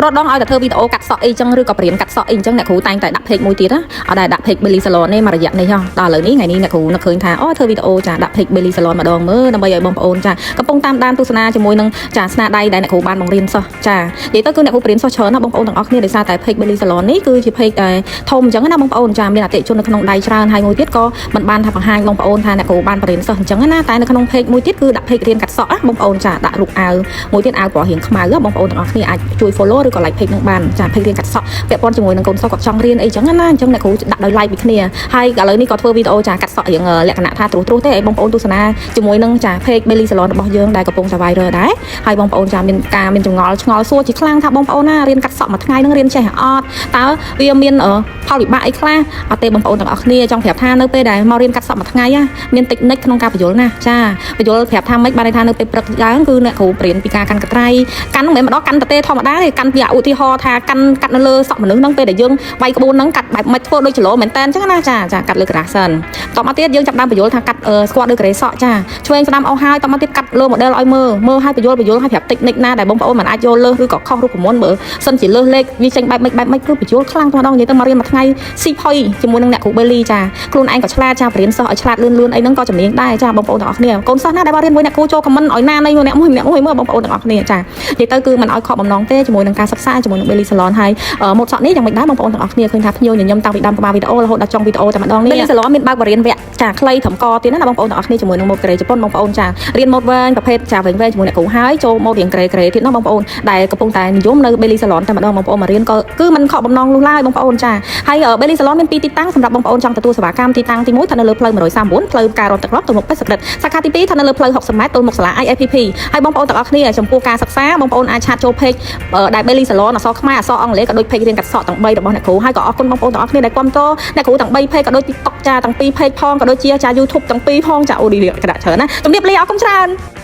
រត់ដងឲ្យតែធ្វើវីដេអូកាត់សក់អីចឹងឬក៏បរៀនកាត់សក់អីចឹងអ្នកគ្រូតែងតែដាក់ page មួយទៀតណាអត់ដែលដាក់ page Billy Salon ទេមករយៈនេះហ៎ដល់ឥឡូវនេះថ្ងៃនេះអ្នកគ្រូនឹកឃើញថាអូធ្វើវីដេអូចាដាក់ page Billy Salon ម្ដងមើលដើម្បីឲ្យបងប្អូនចាកំពុងតាមដានទស្សនាជាមួយនឹងចាស្នាដៃដែលអ្នកគ្រូបានបង្រៀនសិស្សចានិយាយទៅគឺអ្នកគ្រូបរៀនសិស្សច្រើនណាស់បងប្អូនទាំងអស់គ្នាដោយសារតែ page Billy Salon នេះគឺជា page ដែលធំអញ្ចឹងណាបងប្អូនចាមានអតិថិជននៅក្នុងដៃច្រើនហើយមួយទៀតក៏មិនបានថាបង្ហាញបងប្អូនថាអ្នកគ្រូបានបរៀនសិស្សអញ្ចឹងណាតែនៅក្នុង page មួយទៀតគឺដាក់ page រៀនកាត់សក់ណាបងប្អូនចាដាក់រូបអាវមួយទៀតអាវពណ៌រៀងខ្មៅបងប្អូនទាំងអស់គ្នាអាចជួយ follow ឬក៏ like page នឹងបានចា page រៀនកាត់សក់ពាក់ព័ន្ធជាមួយនឹងកូនសិស្សគាត់ចង់រៀនអីចឹងណាអញ្ចឹងអ្នកគ្រូដាក់ដោយ like ពីគ្នាហើយឥឡូវនេះក៏ធ្វើវីដេអូចាកាត់សក់រៀងលក្ខណៈថាត្រួសត្រាសទេឲ្យបងប្អូនទស្សនាជាមួយនឹងចា page Belly Salon របស់យើងដែលកំពុងតែ viral ដែរហើយបងប្អូនចាមានការមានចម្ងល់ឆ្ងល់សួរជាខ្លាំងថាបងប្អូនណារៀនកាត់សក់មួយថ្ងៃនឹងរៀនចេះអត់តើវាមានផលវិបាកអីខ្លះអត់ទេបងប្អូនទាំងអស់គ្នាចង់ប្រាប់ថានៅពេលដែលមករៀនកាត់សក់មួយថ្ងៃមានតិចនិចក្នុងការបញ្យល់ណាចាបញ្យល់ប្រាប់ថាម៉េចបានន័យថានៅពេលព្រឹកឡើងគឺអ្នកគ្រូបរៀនពីការកាន់កត្រៃកាន់មិនមែនម្ដងកាន់តែទេធម្មតាទេកាន់ពីឧទាហរណ៍ថាកាន់កាត់នៅលើសក់មនុស្សហ្នឹងពេលដែលយើងវាយក្បួនហ្នឹងកាត់បែបមិនធ្វើដូចចលោមែនតើអញ្ចឹងណាចាចាកាត់លើក្រាស់សិនតមកទៀតយើងចាប់ដើមបញ្យល់ថាកាត់ស្គាល់លើការ៉េសក់ចាឆ្វេងស្ដាំអស់ហើយតមកទៀតកាត់លើ model ឲ្យមើលមើលឲ្យបញ្យល់បញ្យល់ឲ្យប្រាប់តិចនិចណាដែលបងប្អូនមិនអាចយល់លើសឬក៏ខុសរូបមន្តបើសិនជាលើសលេខវាចេញបែបម៉េចបែបម៉េចគឺបញ្យល់ខ្លាំងតែម្ដងនិយាយទៅមករៀនមួយថ្ងៃស៊ីផុយជាមួយនឹងអ្នកគ្រូបេលីចាខ្លួនឯងក៏ឆ្លាតចាបរៀនសិស្សឲ្យឆ្លាតលឿនលឿនអីហ្នឹងក៏ជំនាញដែរចាបងប្អូនទាំងអស់គ្នាកូនសិស្សណាដែលមករៀនមួយអ្នកគ្រូចូល comment ឲ្យណានៃម្នាក់មួយម្នាក់មួយមើលបងប្អូនទាំងអស់គ្នាចានិយាយទៅគឺមិនឲ្យខកបំណងទេជាមួយនឹងការសិក្សាជាមួយនឹង Belly Salon ហើយម៉ូតសក់នេះយ៉ាងម៉េចដែរបងប្អូនទាំងអស់គ្នាឃើញថាភ្ញៀវញញឹមតាំងពីដើមក្បាលវីដេអូរហូតដល់ចុងវីដេអូតែម្ដងនេះ Belly Salon មានបើកបរៀនវគ្គចាខ្លីត្រឹមកទៀតណាបងប្អូនទាំងអស់គ្នាជាមួយនឹងម៉ូតក្រេជប៉ុនបងប្អូនចារៀនម៉ូតវែងប្រភេទចាវែងវែងជាមួយអ្នកគ្រូហើយចូលម៉ូតរៀងក្រេក្រេទៀតណាបងប្អូនដែលកំពុងតែនិយមនៅ Belly Salon តែម្ដងបងប្អូនមករៀនក៏គឺមិនខកបំណងនោះឡើយបងប្អូនចាហើយ Belly Salon មានពីរទីតាំងសម្រាប់បងប្អូនចង់ទទួលសេវាកម្មទីតាំងទី1ស្ថិតនៅលើផ្លូវ139ផ្លូវការរំទឹករត់ទល់មុខពេជ្រសក្រិតសាខាទី2ស្ថិតនៅលើផ្លូវ60ម៉ែត្រទល់មុខសាលា IFPP ហើយបងប្អូនទាំងអស់គ្នាចំពោះការសិក្សាបងប្អូនអាច chat ចូល page ដែល Belly Salon អក្សរខ្មែរអក្សរអង់គ្លេសក៏ដូច page រៀនកាត់សក់ទាំង3របស់អ្នកគ្រូហើយក៏អរគុណបងប្អូនទាំងអស់គ្នាដែលគាំទ្រអ្នកគ្រូទាំង3 page ក៏ដូច TikTok ចាទាំង2 page ផងក៏ដូចជាចា YouTube ទាំងពីរផងចាអូឌីក្តាក់ច្រើនណាជំរាបលាអរគុណច្រើន។